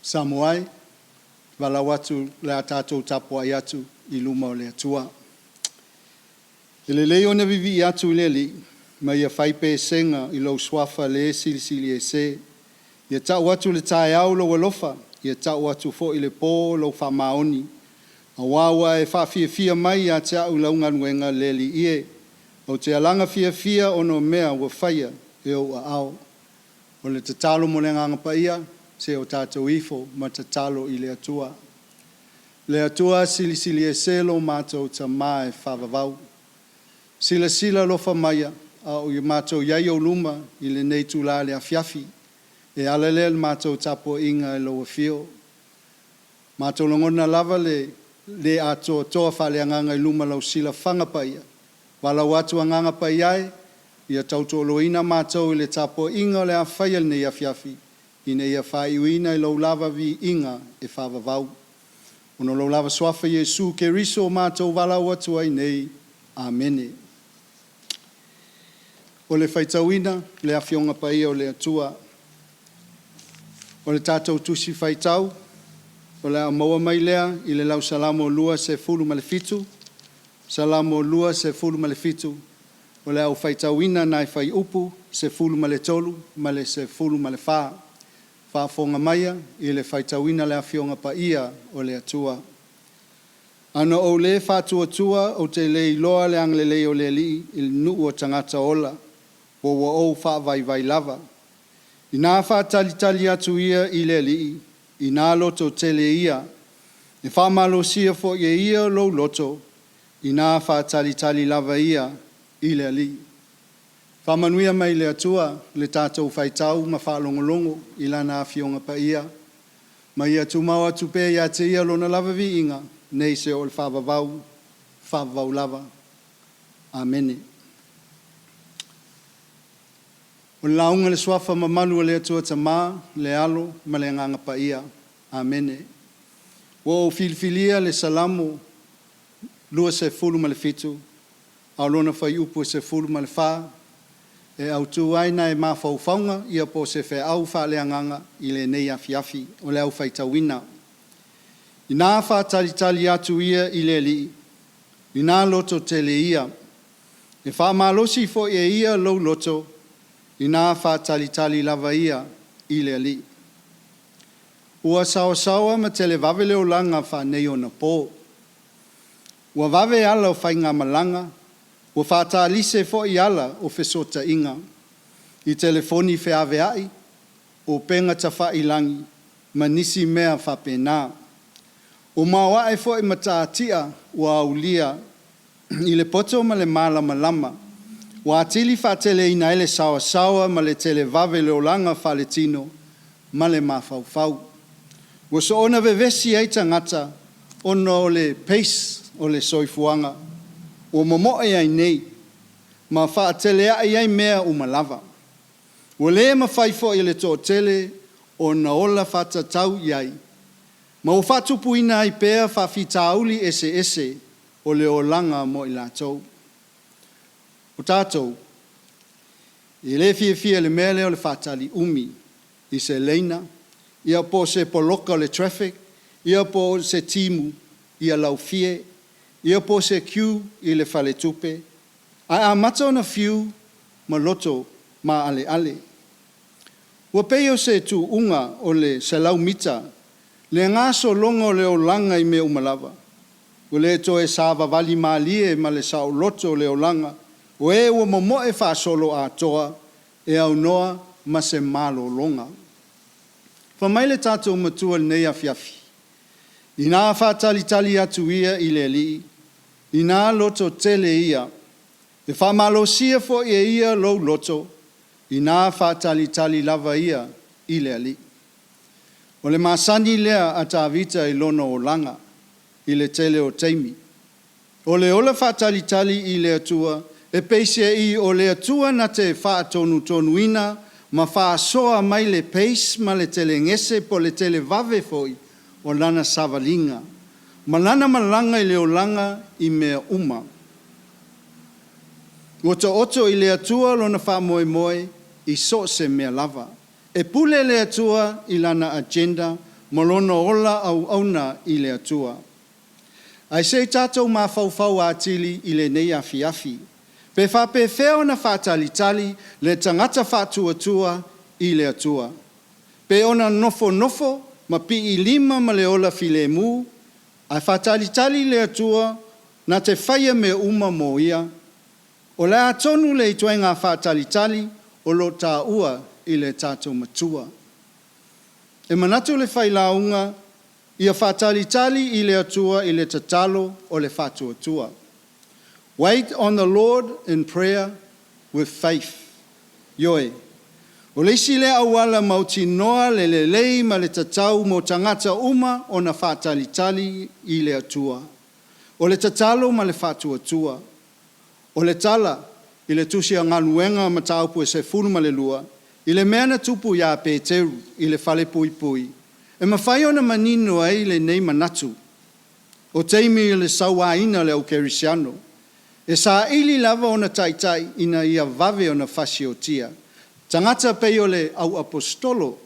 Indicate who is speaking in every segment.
Speaker 1: Samoa e, valaau atu o le a tatou tapuai atu i luma o le Atua. E lelei ona vivii atu i le Alii ma ia fai pesega i lou Suafa le Silisili Ese. Ia tau atu i le taeao lou alofa, ia tau atu foi i le po lou faamaoni, aua ua e faafiafia mai ia te au i lau galuega, le Alii e. Ou te alaga fiafia ona o mea ua faia e ou aao. O le tatalo mo le Agaga Paia, se o tatou ifo ma tatalo i le Atua. Le Atua Silisili Ese lo matou Tama e faavavau, silasila alofa maia a o matou i ai i ou luma i lenei itula i le afiafi, e ala lea i le matou tapuaiga i lou afio. Matou lagona lava le le atoatoa faaleagaga i luma o lau silafaga paia. Valaau atu Agaga Paia e, ia tautoaluaina matou i le tapuaiga o le a faia i lenei afiafi, ina ia faaiuina i lou lava viiga e faavavau. Ona o lou lava Suafa Iesu Keriso o matou valaau atu ai nei. Amene. O le faitauina le Afioga Paia o le Atua. O le tatou Tusi Faitau o le a maua mai lea i le Lau Salamo 27, Salamo 27, o le a ou faitauina nai fuaiupu 13 ma le 14. Faafofoga maia i le faitauina o le Afioga Paia o le Atua. A na ou le faatuatua ou te le iloa le agalelei o le Alii i le nuu o tagata ola, po ua ou faavaivai lava. Ina faatalitali atu ia i le Alii, ina lototele ia, e faamalosia foi e ia lou loto, ina faatalitali lava ia i le Alii. Faamanuia mai le Atua i le tatou faitau ma faalogologo i Lana Afioga Paia, ma ia tumau atu pea ia te Ia Lona lava viiga, nei seia oo i le faavavau, faavavau lava. Amene. O le lauga i le Suafa mamalu o le Atua Tama, le Alo ma le Agaga Paia. Amene. Ua ou filifilia le Salamo 27, a o lona fuaiupu e 14 e autu ai nai mafaufauga ia po o se feau faaleagaga i lenei afiafi. O le au faitauina. Ina faatalitali atu ia i le Alii, ina lototele ia, e faamalosi foi e ia lou loto, ina faatalitali lava ia i le Alii. Ua saosaoa ma televave le olaga faaneionapo. Ua vave ala o faigamalaga, ua faatalise foi ala o fesootaiga i telefoni feaveai, o upega tafailagi ma nisi mea faapena. Ua maoae foi matatia ua aulia i le poto ma le malamalama, ua atili faateleina ai le saoasaoa ma le televave o le olaga faaletino ma le mafaufau. Ua soona vevesi ai tagata ona o le pace o le soifuaga ua momoe ai nei ma faateleai ai mea uma lava. Ua le mafai foi e le toatele ona ola faatatau i ai, ma ua faatupuina ai pea faafitauli eseese o le olaga mo i latou. O tatou, e le fiafia i le mea lea o le faatali umi i se laina, ia po o se poloka o le traffic, ia po o se timu ia laufie, ia po o se queue i le faletupe, ae amata ona fiu ma loto maaleale. Ua pei o se tuuga o le 100 mita le gasologa o le olaga i mea uma lava. Ua le toe savavali malie ma le saoloto le olaga o e ua momoe faasoloatoa e aunoa ma se malologa. Fai mai le tatou Matua i lenei afiafi, ina faatalitali atu ia i le Alii, ina lototele ia, e faamalosia foi e ia lou loto, ina faatalitali lava ia i le Alii. O le masani lea a Tavita i lona olaga i le tele o taimi. O le ola faatalitali i le Atua, e peiseai o le Atua na te faatonutonuina ma faasoa mai le pace ma le telegese po o le televave foi o lana savaliga ma lana malaga i le olaga i mea uma. Ua taoto i le Atua lona faamoemoe i so o se mea lava. E pule le Atua i lana agenda ma lona ola auauna i le Atua. Ae se i tatou mafaufau atili i lenei afiafi. Pe faapefea ona faatalitali le tagata faatuatua i le Atua? Pe ona nofonofo ma piilima ma le ola filemu, ae faatalitali i le Atua na te faia mea uma mo ia? O le a tonu le ituaiga faatalitali o lo o taua i le tatou Matua? E manatu le failauga, ia faatalitali i le Atua i le tatalo o le faatuatua. Wait on the Lord in prayer with faith. Ioe, o le isi lea auala mautinoa le lelei ma le tatau mo tagata uma ona faatalitali i le Atua. O le tatalo ma le faatuatua. O le tala i le tusi a Galuega mataupu e 12, i le mea na tupu ia Peteru i le falepuipui, e mafai ona manino ai lenei manatu. O taimi o le sauaina o le aukerisiano, e saili lava ona taitai ina ia vave ona fasiotia. Tagata e pei o le auaposeitolo,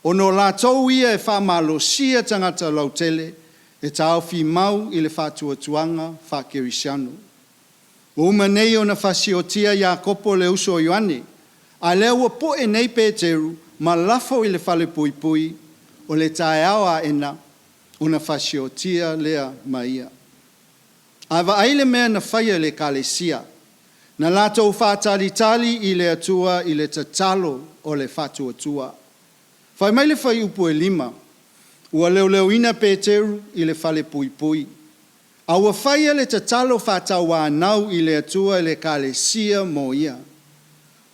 Speaker 1: ona o latou ia e faamalosia tagata lautele e taofi mau i le faatuatuaga faakerisiano. Ua uma nei ona fasiotia Iakopo le uso a Ioane, a o lea ua po'e nei Peteru ma lafo i le falepuipui, o le taeao aena ona fasiotia lea ma ia. A vaai le mea na faia e le Ekalesia, na latou faatalitali i le Atua i le tatalo o le faatuatua. Fai mai le fuaiupu e 5, ua leoleoina Peteru i le falepuipui, a ua faia le tatalo faatauanau i le Atua e le Ekalesia mo ia.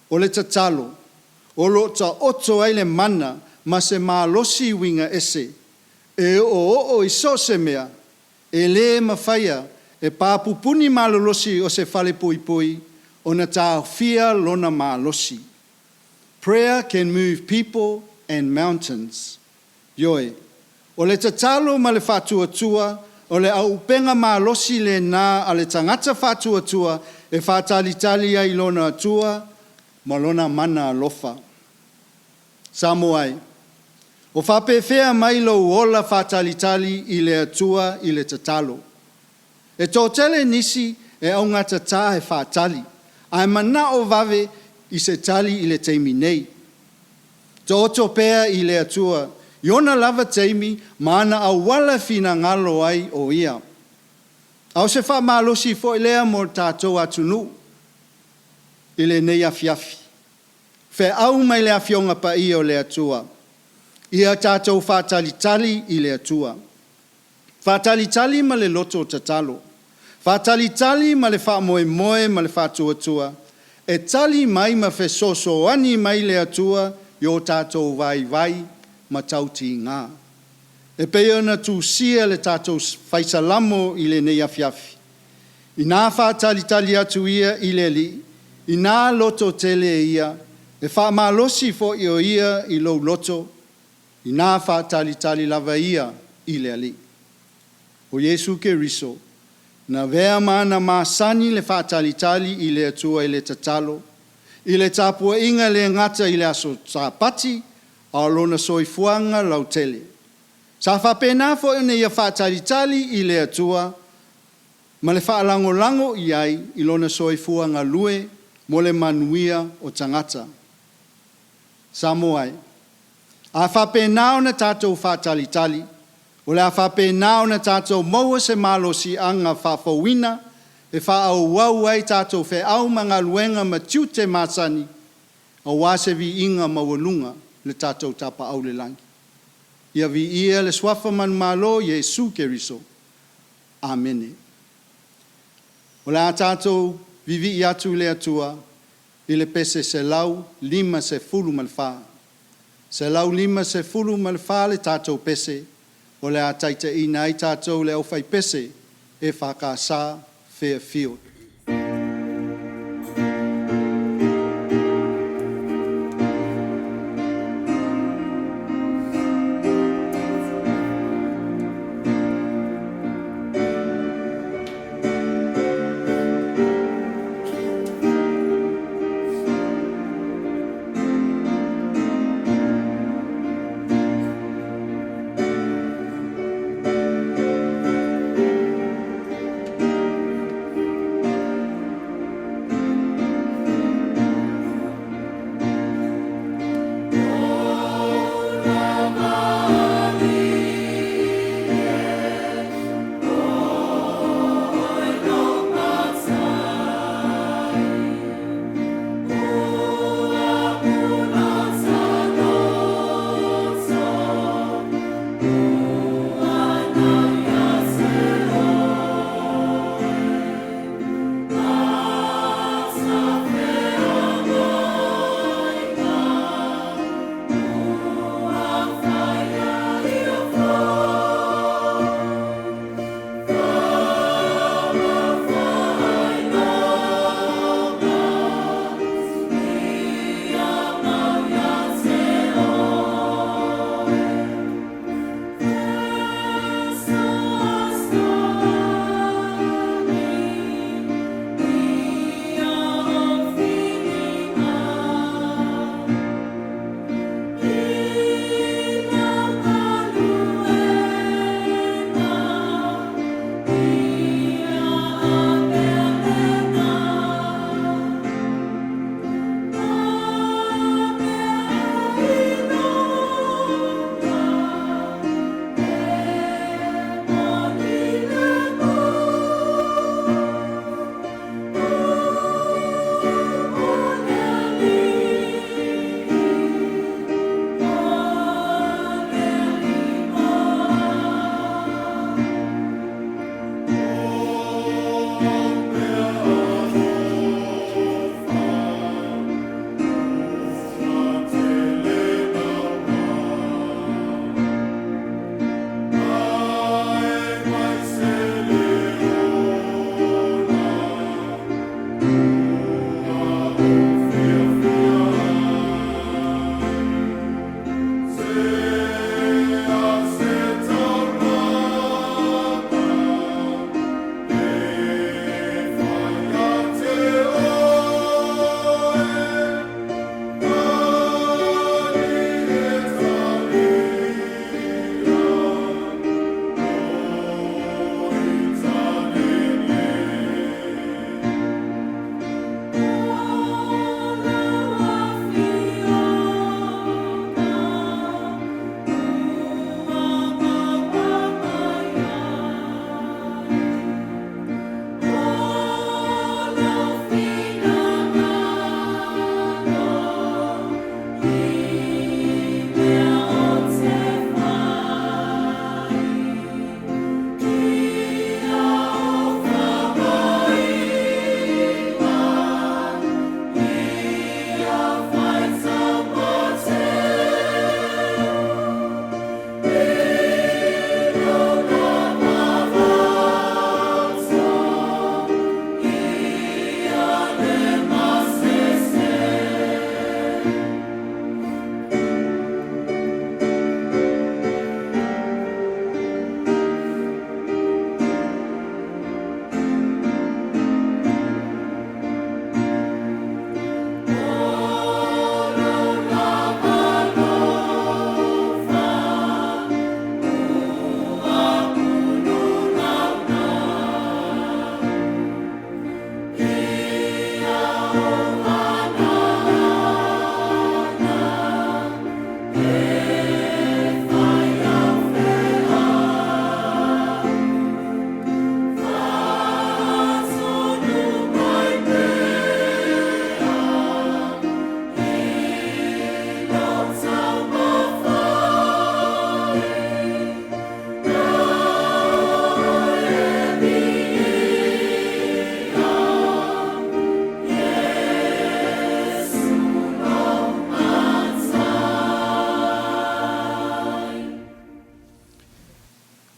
Speaker 1: O le tatalo, o lo o taoto ai le mana ma se malosi uiga ese e oooo i so o se mea, e le mafaia e pa pupuni malolosi o se falepuipui ona taofia lona malosi. Prayer can move people and mountains. Ioe, o le tatalo ma le faatuatua, o le auupega malosi lena a le tagata faatuatua e faatalitali ai i lona Atua ma lona mana alofa. Samoa e, o faapefea mai lou ola faatalitali i le Atua i le tatalo? E toatele nisi e augatata e faatali, ae manao vave i se tali i le taimi nei. Taoto pea i le Atua i ona lava taimi ma ana auala e finagalo ai o Ia. A o se faamalosi foi lea mo le tatou atunuu i lenei afiafi. Feau mai le Afioga Paia o le Atua, ia tatou faatalitali i le Atua. Faatalitali ma le loto tatalo, faatalitali ma le faamoemoe ma le faatuatua, e tali mai ma fesoasoani mai le Atua i o tatou vaivai ma tautiga. E pei ona tusia e le tatou fai Salamo i lenei afiafi, ina faatalitali atu ia i le Alii, ina lototele ia, e faamalosi foi o Ia i lou loto, ina faatalitali lava ia i le Alii. O Iesu Keriso, na avea ma ana masani le faatalitali i le Atua i le tatalo, i le tapuaiga e le gata i le aso Sapati, a o lona soifuaga lautele. Sa faapena foi ona ia faatalitali i le Atua ma le faalagolago i ai i lona soifua galue mo le manuia o tagata. Samoa e, a faapena ona tatou faatalitali, o le a faapena ona tatou maua se malosiaga faafouina e faaauau ai tatou feau ma galuega ma tiute masani aua se viiga maualuga i le tatou Tapaau i le Lagi. Ia viia le Suafa manumalo o Iesu Keriso. Amene. O le a tatou vivii atu i le Atua i le pese 154. 154 le tatou pese o le a taitaiina ai tatou e le aufaipese EFKS Fairfield.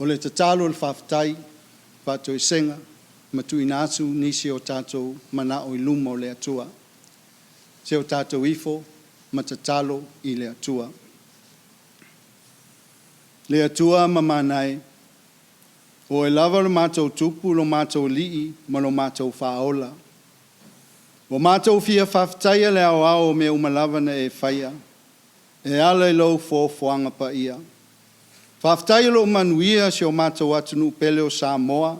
Speaker 1: O le tatalo, o le faafetai, faatoesega ma tuuina atu nisi o tatou manao i luma o le Atua. Se o tatou ifo ma tatalo i le Atua. Le Atua ma mana e, o oe lava lo matou Tupu, lo matou Alii ma lo matou Faaola. Ua matou fia faafetaia le aoao o mea uma lava na e faia, e ala i lou foafoaga paia. Faafetai o lo o manuia si o matou atunuu pele o Samoa,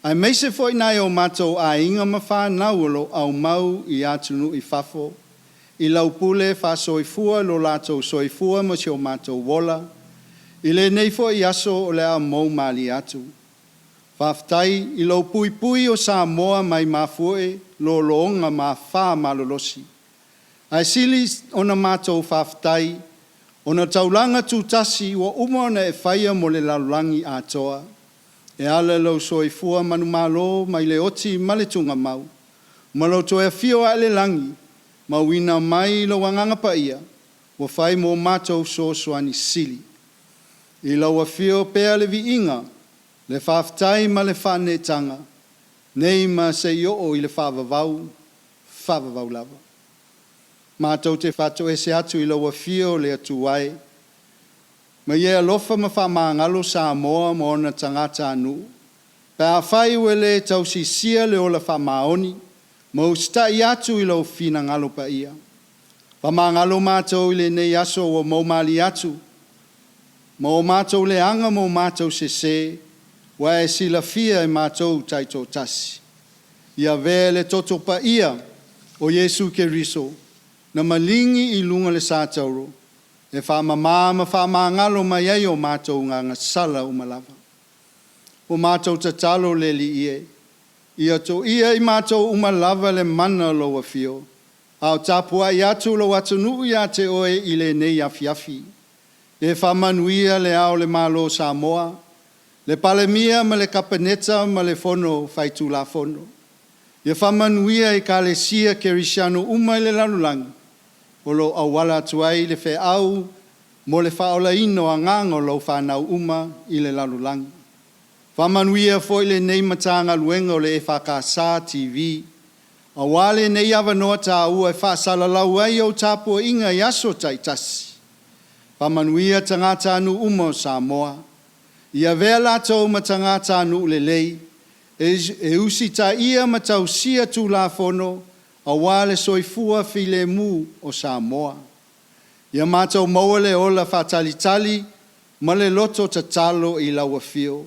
Speaker 1: aemaise foi nai o matou aiga ma fanau o lo o aumau i atunuu i fafo, i lau pule faasoifua lo latou soifua ma si o matou ola, i lenei foi aso o le a mou malie atu. Faafetai i lou puipui o Samoa mai mafuie lologa ma afa malolosi. Ae sili ona matou faafetai, ona o taulaga tutasi ua uma ona e faia mo le lalolagi atoa, e ala i lou soifua manumalo mai le oti ma le tugamau, ma lou toe afio ae i le lagi, ma auina mai lou Agaga Paia, ua fai mo matou fesoasoani sili. I lau Afio pea le viiga, le faafetai ma le faaneetaga, nei ma seia oo i le faavavau, faavavau lava. Matou te faatoese atu i lau Afio le Atua e, ma ia e alofa ma faamagalo Samoa ma ona tagatanuu, pe afai ua le tausisia le ola faamaoni ma usitai atu i lou finagalo paia. Faamagalo matou i lenei aso ua mou malie atu, ma o matou leaga ma o matou sese, ua e silafia e matou taitoatasi. Ia avea le toto paia o Iesu Keriso na maligi i luga o le satauro, e faamama ma faamagalo mai ai o matou gagasala uma lava. Ua matou tatalo le Alii e, ia toia i matou uma lava le mana o lou afio, a o tapuai atu lou atunuu ia te oe i lenei afiafi. Ia faamanuia le Ao o le Malo o Samoa, le Palemia ma le Kapeneta ma le Fono Faitulafono. Ia faamanuia Ekalesia Kerisiano uma i le lalolagi o lo o auala atu ai le feau mo le faaolaina o agaga o lau fanau uma i le lalolagi. Faamanuia foi lenei Matagaluega o le EFKS TV, aua lenei avanoa taua e faasalalau ai au tapuaiga i aso taitasi. Faamanuia tagatanuu uma o Samoa, ia avea latou ma tagatanuu lelei, e usitaia ma tausia Tulafono aua le soifua filemu o Samoa. Ia matou maua le ola faatalitali ma le loto tatalo i lau afio.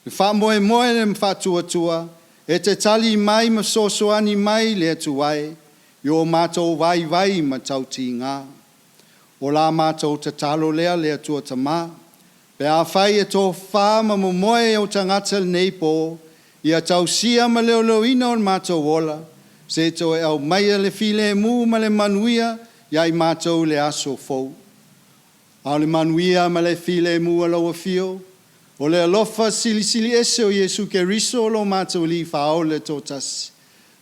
Speaker 1: E faamoemoe ma faatuatua e te tali mai ma fesoasoani mai le Atua e i o matou vaivai ma tautiga. O la matou tatalo lea le Atua Tama, pe afai e tofafa ma momoe ou tagata i lenei po, ia tausia ma leoleoina o matou ola, seia toe aumaia le filemu ma le manuia ia i matou i le aso fou. A o le manuia ma le filemu o lau afio, o le alofa silisili ese o Iesu Keriso lo matou Alii Faaola e toatasi,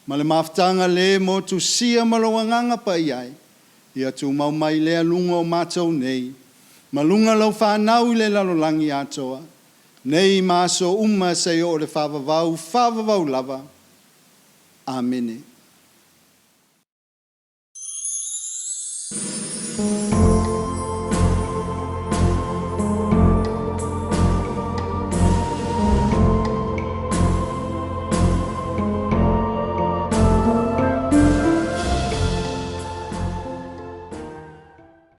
Speaker 1: ma le mafutaga le motusia ma lou Agaga Paia e, ia tumau mai lea luga o matou nei, ma luga o lau fanau i le lalolagi atoa, nei ma aso uma seia oo i le faavavau, faavavau lava. Amene.